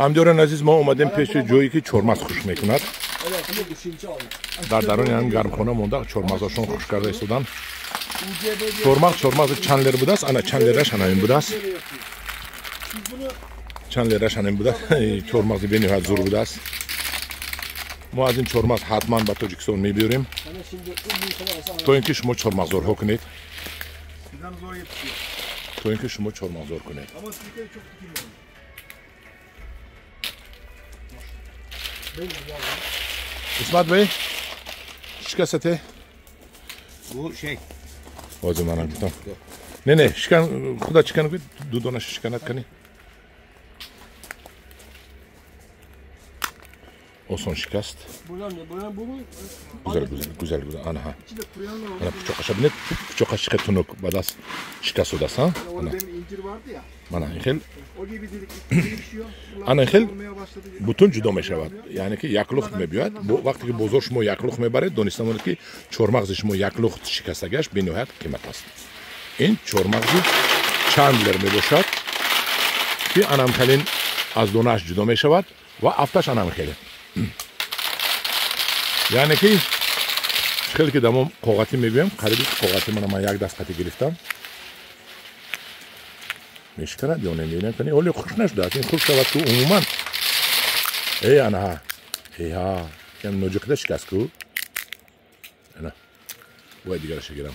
Ҳамдиёрон азиз, мо омадем пеши ҷое ки чормағз хушк мекунад. Дар даруни ҳамин гармхона монда чормағзашон хушк карда истодан. Чормағзи чанд лер будааст? Ана чанд лераш ана ин будааст. Чанд лераш ана ин будааст. Чормағзи бениҳоят зур будааст. Мо аз ин чормағз ҳатман ба Тоҷикистон мебиёрем, то ин ки шумо чормағзорҳо кунед. То ин ки шумо чормағзор кунед. İsmet Bey, şikasete. Bu şey. O zaman gittim. Ne şikan xuda çıkanı bir dudona şikanat kani. Oson şikast. Güzel güzel güzel güzel ana ha. Ana pichoqasha binet pichoqa chiqa tunuk badas shikast odas ha. Orada demin incir vardı ya. Mana xel. O gibi dedik pişiyor. Ana хел бутун ҷудо мешавад, яъне ки як лухт мебиёяд. Вақте ки бозор шумо як лухт мебаред, дониста монед ки чормағзи шумо як лухт шикастагиаш бениҳоят қимат аст. Ин чормағзи чандлер мебошад ки анамхелин аз донааш ҷудо мешавад ва афташ анамхелин. Яъне ки хеле ки дамом коғатӣ мегӯям, қариби коғатӣ мана ман як даст қати гирифтам. Мешиканад ё не, мебинам кани ҳоле хушк нашудааст. Ин хушк шавад ку умуман. Эй ана эй ҳа, кам ноҷиқида шикаст ку. Ана бояд дигараша гирам.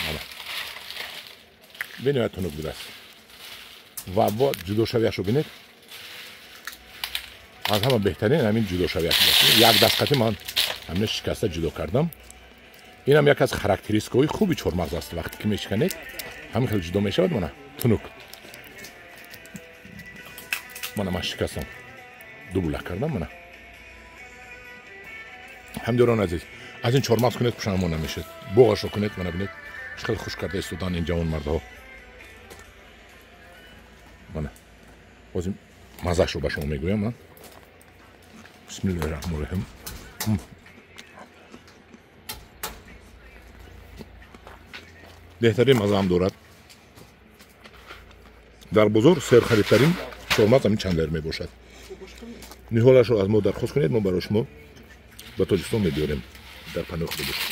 Ана бениҳоят тунук будааст ва бо ҷудошавиашро бинед. Аз ҳама беҳтарин ҳамин ҷудошавиаш. Як дастқати ман ҳамина шикаста ҷудо кардам. Инам як аз характеристикаҳои хуби чормағз аст. Вақте ки мешиканед, ҳамин хел ҷудо мешавад. Мана тунук. Мана ман шикастам, ду булак кардам. Мана ҳамдиёрон азиз, аз ин чормағз кунед, пушаймон намешед. Боғашро кунед. Мана бинед чӣ хел хушк карда истодан ин ҷавонмардҳо. Мана ҳозир маззаашро ба шумо мегӯям ман. Бисмиллоҳи раҳмони раҳим. Беҳтарин маззаам дорад. Дар бозор серхаридтарин чормағз ҳамин чандлер мебошад. Ниҳолашро аз мо дархост кунед, мо барои шумо ба Тоҷикистон мебиёрем. Дар паноҳи Худо бошед.